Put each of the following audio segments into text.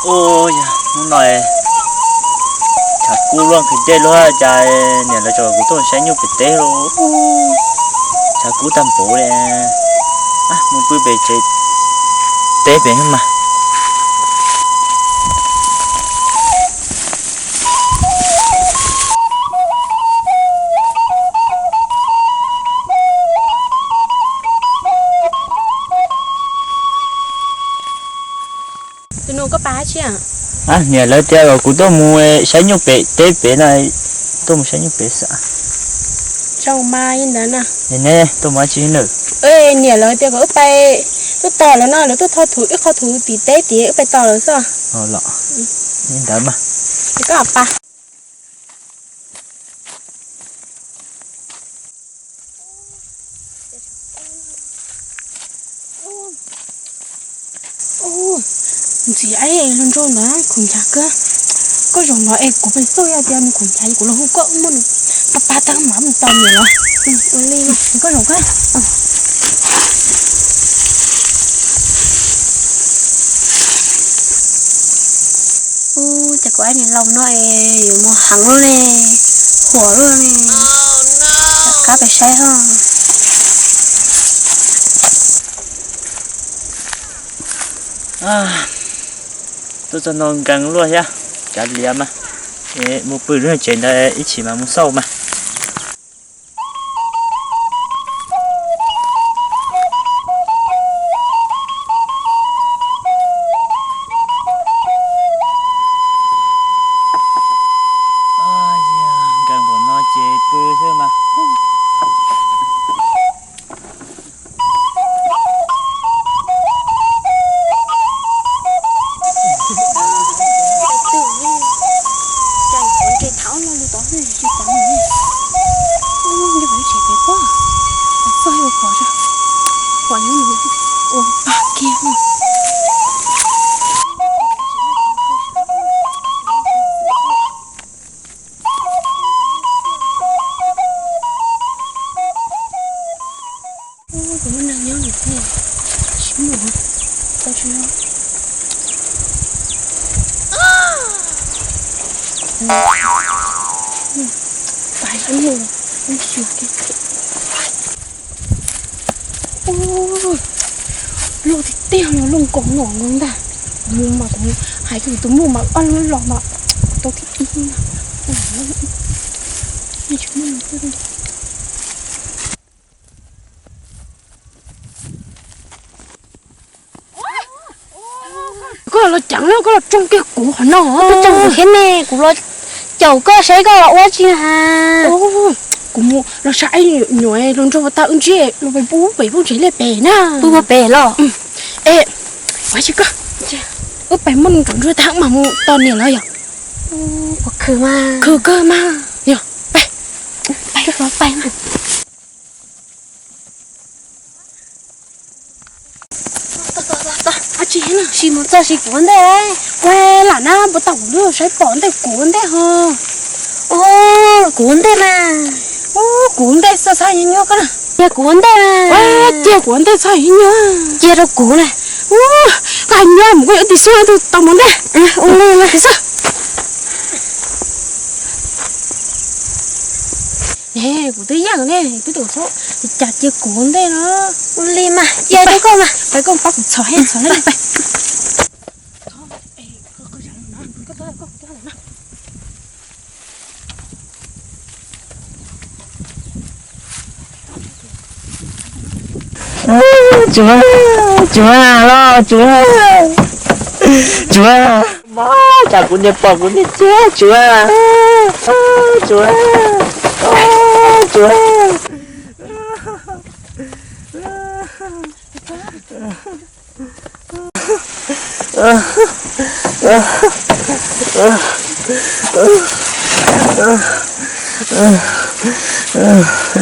Ua, hnub no tshav kub luaj nqhis dej luaj, cas niam lawv tso kuv tuaj saib nyuj pem teb los tshav kub tag npaum li. Mus pw pem tsev teb pem mas. Tus nus, koj pab tsi? Niam lawv tias kom kuv tuaj mus saib nyuj pem teb pem no, tuaj mus saib nyuj pem xwb. Zoo mas li ntawd na. Ne, tuaj mus tsi na? Niam lawv tias kom wb pais, tuaj tos lawv no, lawv tuaj tho thuv ib qho thuv tim teb tias wb pais tos lawv xwb. Los li ntawd mas. Koj pab. Ntxiv, luag nraug ntawd khoom nchav kawg. Koj zaum no es kuv pheej xauj yog tias nws khoom nchav, kuv los hu koj muaj nws pab pab tag mam mus tos niam los. Koj zaum kawg. Ub, cas kuv ab niam laus no es yuav mus heev luaj ne, huam luaj ne. Rov qab pais saib ho. Tuaj txog no nkees luaj thiab, kav liam mas, mus pw lub tsev ntawd ib chim mas mus xauj mas. Nkees npaum no ces pw xwb mas. Ub, kuv muaj neeg nyob nws thiaj tsis muaj, tau tsis muaj. Pais ib hnub, ib xyuas kiag. Ub, loj tiag tiag no, loj nkaus no ntag. Kuv mus mas kuv hais rau tus muam mas ob lub los mas tau thib ib na. Koj los ceev na, koj los tsoo kiag kuv qhov no. Koj tsoo kuv thiab ne, kuv los caum koj saib koj los ua tsi na. Kuv mus los saib nyuam los nrog tau wb ntsib los pem pub pem pub tsev liaj pem na. Pub pem los. Es, ua tsi koj, wb pais muab nws nrauv ntsua tag mam mus tos niam lawv yom. Khwv mas, khwv kawg mas. Yog, pais, pais, pais mas. Sim mus txog sim kuv ua ntej. Ua lam na, puas tau kuv lub saib pom ntej kuv ua ntej ho. Kuv ua ntej mas. Kuv ua ntej xwb, txhob nyuaj koj na. Cia kuv ua ntej mas. Cia kuv ua ntej, txhob nyuaj. Cia rau kuv na. Koj nyuaj mus koj yuav ib tis xub tus tau mus ntej. Ua li mas. Ne, kuv twb yeej ne, twb tias txhob, cas cia kuv ua ntej no. Ua li mas, cia rau koj mas. Pais koj pab kuv txhom, txhom lawm pais. Tsuav, tsuav los tsuav, tsuav. Mog, tsam kuv niam pom kuv niam tseg tsuav, tsuav, tsuav.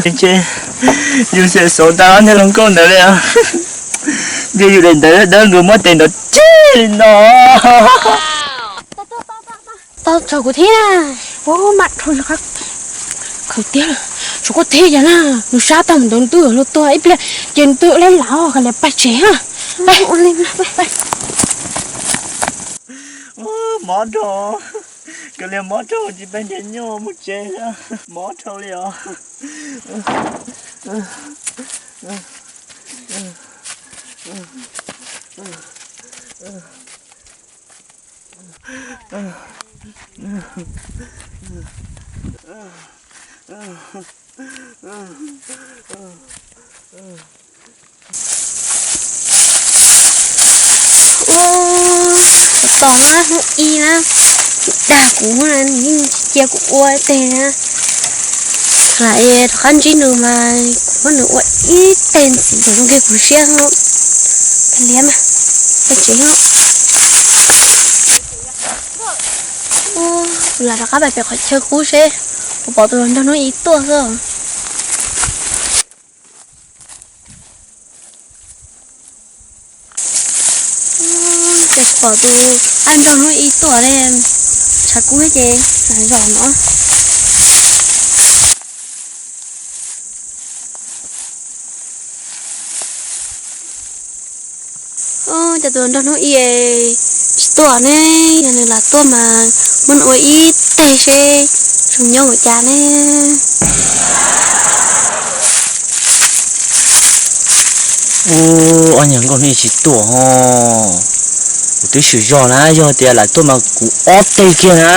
Ntshe yus xiam xauv tag ob niag hluas nkauj ntawd li os. Ntshe yus daim ntawv dawb nkaus muab tes ntaus tseg li no. Tau tso kuv thiab. Ub, mam rho qab khaws tiag lawm. Tshuav koj thiab yog na, nws sab tag mus ntawd nws twb yuav luag tuag ib pliag ces nws twb ua li lawm, kav liam pais tsev na. Pais. Ua li pais. Pais. Mob dhau, kawg li mob dhau tsis pab nrhiav nyuj mus tsev, mob dhau li os. Ua, tos na hnub ib na, dag kuv na, nws yeej tsis cia kuv ua teg na. Lam rov qab ntsib nws mas kuv muab nws ua ib teg ntxiv thaum zoo kiag kuv siab os. Pheej liab mas, peb tsev os. Ua, kuv lam rov qab pais pem qhov chaw qub seb puas pom tus hluas nraug hnub ib tuaj xwb. Ces pom tus ab nraug hnub ib tuaj li, tshav kub ces lam zom no. Cov tus nraug hnub ib tsis tuaj ne, yog nws lam tuaj mas muab nws ua ib teg seb zoo nyob ua cas ne. Ub, ob nyuag nkauj hnub ib tsis tuaj ho, kuv twb swm zog na, yog tias lam tuaj mas kuv ob teg kiag na.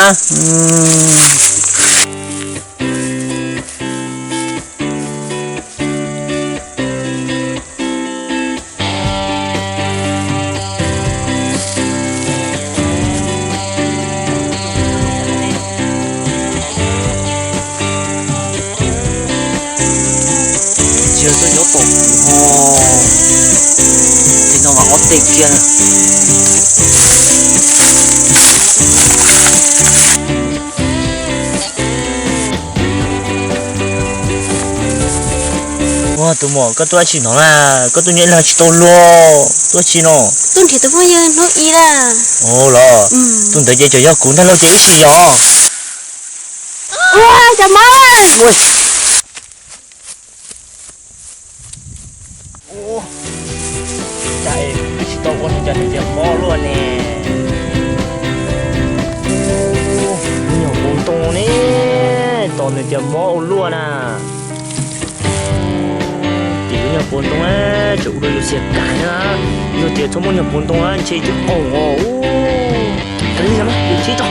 Tsis yog tuaj nyob tom kuv ho, ces no mas ob teg kiag na. Ua tus muam, koj tuaj dab tsi no na? Koj tuaj nyob ib leeg tsis tau luag, tuaj dab tsi no? Tuaj nrhiav tus phooj ywg hnub ib na. Ua los, tus ntawd ces tseem yog kuv ntag lauj, ces wb sim zom. Ua, cov mab. Cas es wb tsis tau ua no cas nws tias mob luaj ne? Nyuag puv ntoo ne, tos nws tias mob ua luaj na. Tim wb nyuag puv ntoo, tseem ua rau yus xiam kais na. Yog tias txhob muaj nyuag puv ntoo na ntshe twb qaug os. Ua li, yus sib tso.